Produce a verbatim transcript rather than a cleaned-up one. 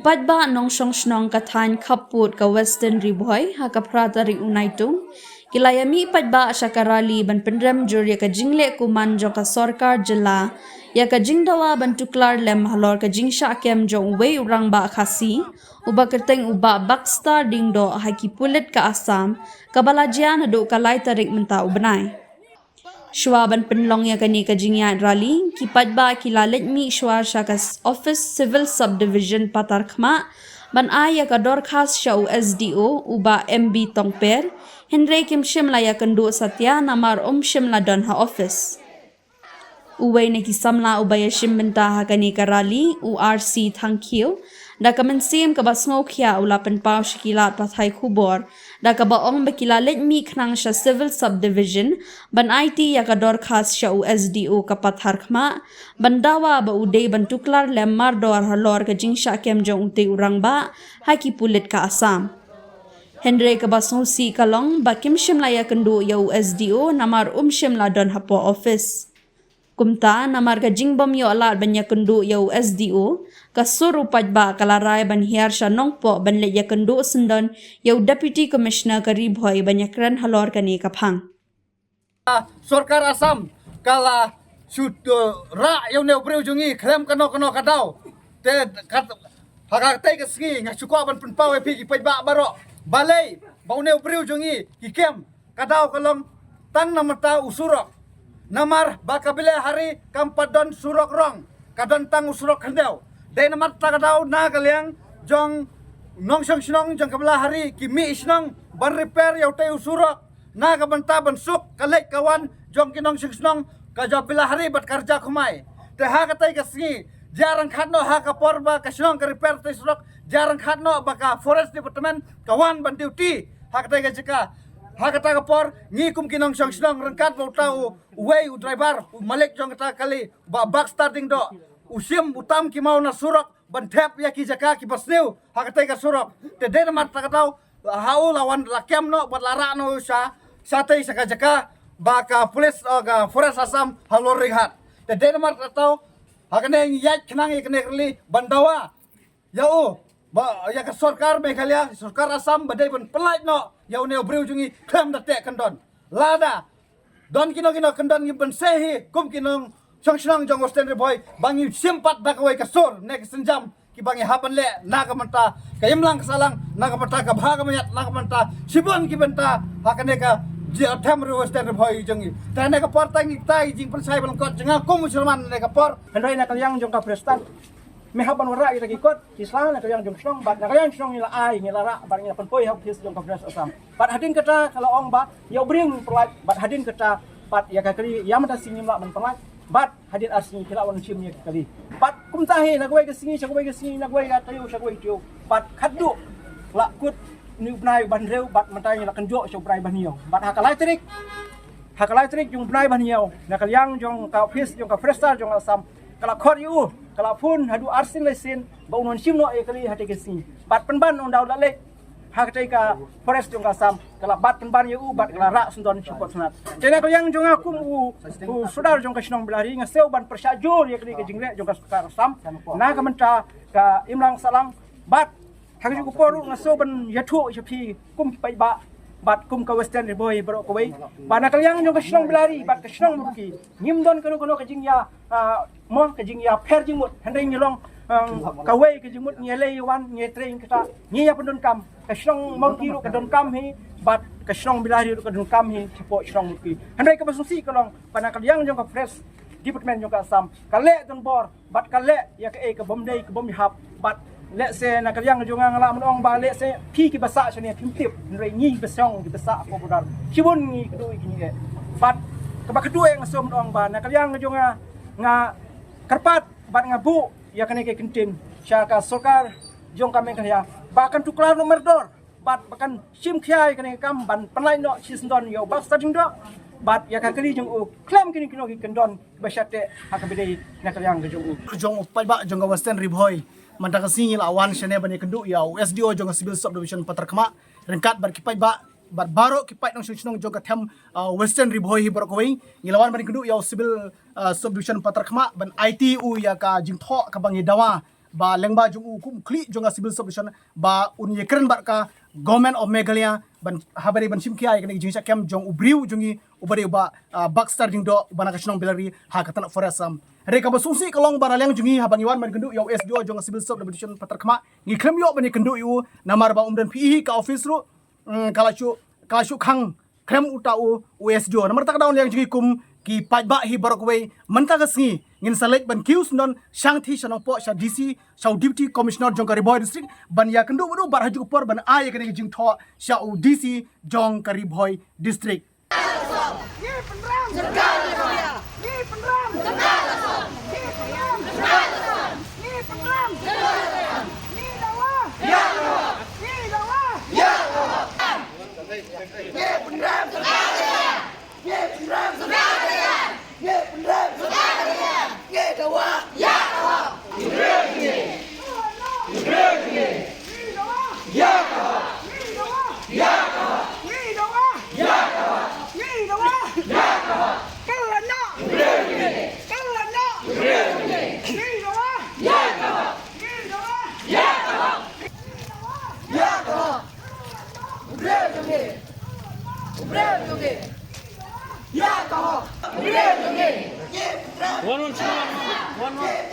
Paidbah nongshong shnong ka thaiñ Khappud ka Western Ri Bhoi ha ka phra tarik u Naitung ki la ïa mih paidbah sha ka rally ban pynrem jur ïa ka jingleh kuman jong ka sorkar jylla ïa ka jingdawa ban tuklar lem halor ka jingshah kem jong uwei u rangbah Khasi uba kyrteng u Bah Baxter Diengdoh ha ki pulit ka Assam, kaba la jia naduh ka lai tarik mynta u bnai. Shuwa ban pynlong ïa kane ka jingïaid rally, ki paidbah ki la leit mih shuwa sha ka s- office Civil Subdivision Patarkhmah ban ai ïa ka dorkhas sha u S D O u Bah M B Tongper, hynrei kim shym la ïakynduh satia namar um shym la don ha office. Uwei na ki samla uba ïashim bynta ha kane ka rally, u R C Thangkhiew, da ka mynsiem kaba sngewkhia u la pynpaw sha ki lad pathai khubor da kaba ong ba ki la leit mih khnang sha Civil Subdivision ban aiti ïa ka dorkhas sha u S D O ka Patarkhmah ban dawa ba u dei ban tuklar lem mardor halor ka jingshah kem jong utei u rangbah ha ki pulit ka Assam. Hynrei kaba sngewsih ka long ba kim shym la ïakynduh ïa u S D O namar um shym la don hapoh office. Kumta, namar ka jingbym ïoh lad ban ïakynduh ïa u S D O, ka sur u paidbah ka la rai ban hiar sha Nongpoh ban leit ïakynduh syndon ïa u Deputy Commissioner ka Ri Bhoi ban ïakren halor kane ka phang. Sorkar Assam ka la shu, uh, rah ïa une u briew jong ngi khlem kano kano ka daw. Te kat ha katei ka sngi nga shu kwah ban pynpaw ïa phi ki paidbah baroh. Balei ba une u briew jong ngi ki kem ka daw ka long tang na bynta u surok. Namar ba ka Bilahari kam pat don surok rong, ka don tang u surok khyndew. Dei namar kata ka daw na ka liang jong nongshong shnong jong ka Bilahari ki mih shnong ban repair ïa utei u surok na ka bynta ban suk ka leit ka wan jong ki nongshong shnong ka jong Bilahari bad ka Raja Khumai. Te ha katei ka sngi jia ryngkat noh ha ka por ba ka shnong ka repair utei u surok, jia ryngkat noh ba ka Forest Department ka wan ban duty ha katei ka jaka. Ha kata ka por ngi kum ki nongshong shnong ryngkat bad uta u uwei u driver, u malik jong kata ka kali, Bah Baxter Diengdoh, u shim u tam ki maw na surok ban thep ïa ki jaka kiba sniew ha katei ka surok. Te dei namar kata ka daw ha u la wan la kem noh bad la rah noh sha shatei sha ka jaka ba ka police, uh, ka Forest Assam halor ri hat. Te dei namar kata ka daw ha kane ngi ïaid khnang ïa kane ka rally ban dawa ïa u, ba ïa ka sorkar Meghalaya, sorkar Assam ba dei ban pynlait noh ïa une u briew jong ngi khlem da teh kyndon. Lada don kino kino kyndon ngi ban seh hi kum ki nongshong shnong jong Western Ri Bhoi ba ngi shim pat da kawei ka sur ne ka sienjam kiba ngi hap ban leh na ka bynta ka imlang ka sahlang, na ka bynta ka bha ka miat, na ka bynta shibun ki bynta ha kane ka jingthem ri Western Ri Bhoi jong ngi. Te ha kane ka por tang ïa kita ki jingpynshai ba lyngkot jong nga kum u chairman ha kane ka por. Hynrei na ka liang jong ka Forest, me hap ban wanrah ïa kita ki kot ki sla na ka liang jong shnong, bad na ka liang shnong ngi la ai, ngi la rah bad ngi la pynpoi ha office jong ka Forest Assam. Bad hadien kata ka la ong ba ïa u briew ngi pynlait, bad hadien kata bad ïa ka kali ïa mynta sngi ngim lah ban pynlait. Bad hadien ar sngi ki lah wan shim ïa ka kali. Bad kumta hi na kawei ka sngi sha kawei ka sngi, na kawei ka taïew sha kawei taïew. Bad khatduh la kut une u bnai ba hynriew bad mynta ngi la kynjoh sha u bnai ba hynñiew. Bad ha ka lai tarik, ha ka lai tarik jong u bnai ba hynñiew, na ka liang jong ka office jong ka Forest jong ka Assam ka la khot ïa u, ka la phone haduh arsien laisien ba un wan shim noh ïa ka kali ha katei ka sngi. Bad pynban ynda u la leit ha katei ka Forest jong ka Assam ka la bat pynban ïa u bad ka la rah syndon shapoh tnat. Te na ka liang jong nga kum u, u sordar jong ka shnong Bilahari nga sngew ban pyrshah jur ïa kane ka jingleh jong ka sorkar Assam na ka bynta ka imlang sahlang. Bad ha kajuh ka por ruh nga sngew ban ïathuh sha phi kum ki paidbah bad kum ka Western Ri Bhoi baroh kawei ba na ka liang jong ka shnong Bilahari bad ka shnong Mawryngki ngim don kano kano ka jingïa, ah, mo ka jingïapher jingmut, hynrei ngi long, ah, kawei ka jingmut, ngi ïaleh ïawan, ngi ïatrei ïakata, ngi ïa pyndonkam. Ka shnong Mawryngki ruh ka donkam hi bad ka shnong Bilahari ruh ka donkam hi shapoh shnong Mawryngki. Hynrei kaba sngewsih ka long ba na ka liang jong ka Forest Department jong ka Assam ka leh donbor bad ka leh ïa kaei ka bym dei ka bym ïahap. Bad lehse na ka liang jong nga nga lah ban ong ba lehse phi kiba sah shane phim tip, hynrei ngi ba shong kiba sah hapoh border shibun ngi kynduh ïa kine. Bad kaba kynduh nga sngew ban ong ba na ka liang jong nga nga kyrpad bad nga buh ïa kane ka kyntien sha ka sorkar jong ka Meghalaya ba kan tuklar noh mardor bad ba kan shim khia ïa kane ka kam ban pynlait noh shisyndon ïa u Baxter Diengdoh bad ïa ka kali jong u khlem kine kino ki kyndon ba shah teh ha kaba dei na ka liang ka jong u. Jong u paidbah jong ka Western Ri Bhoi, mynta ka sngi ngi la wan shane ban ïakynduh ïa u S D O jong ka Civil Subdivision Patarkhmah ryngkat bad ki paidbah bad baroh ki paid nongshong shnong jong ka them, uh, Western Ri Bhoi hi baroh kawei. Ngi la wan ban ïakynduh ïa u Civil, uh, Subdivision Patarkhmah ban aiti u ïa ka jingthoh kaba ngi dawa ba lyngba jong u kum u khlieh jong ka Civil Sub Division ba un ïakren bad ka Government of Meghalaya ban ha ba dei ban shim khia ïa kane ka jingshah kem jong u briew jong ngi uba dei u Bah, ah, Baxter Jingdoh uba na ka shnong Bellary ha ka tnat Forest Assam. Hynrei kaba sngewsih ka long ba na liang jong ngi haba ngi wan ban kynduh ïa u S D O jong ka Civil Sub Division Pathar Khmah ngi khlem ïoh ban ïakynduh ïa u namar ba um don phi hi ka office ruh, mm, ka la shu ka la shu khang khlem uta u, u S D O. Namar kata ka daw na liang jong ngi kum ki paidbah hi baroh kawei mynta ka sngi ngin sa leit ban kiew syndon shangthie sha Nongpoh sha D C sha u Deputy Commissioner jong ka Ri Bhoi District ban ïakynduh bad u bad ha kajuh ka por ban ai ïa kane ka jingthoh sha u D C jong ka Ri Bhoi District. One, one, one, one, one. One, one.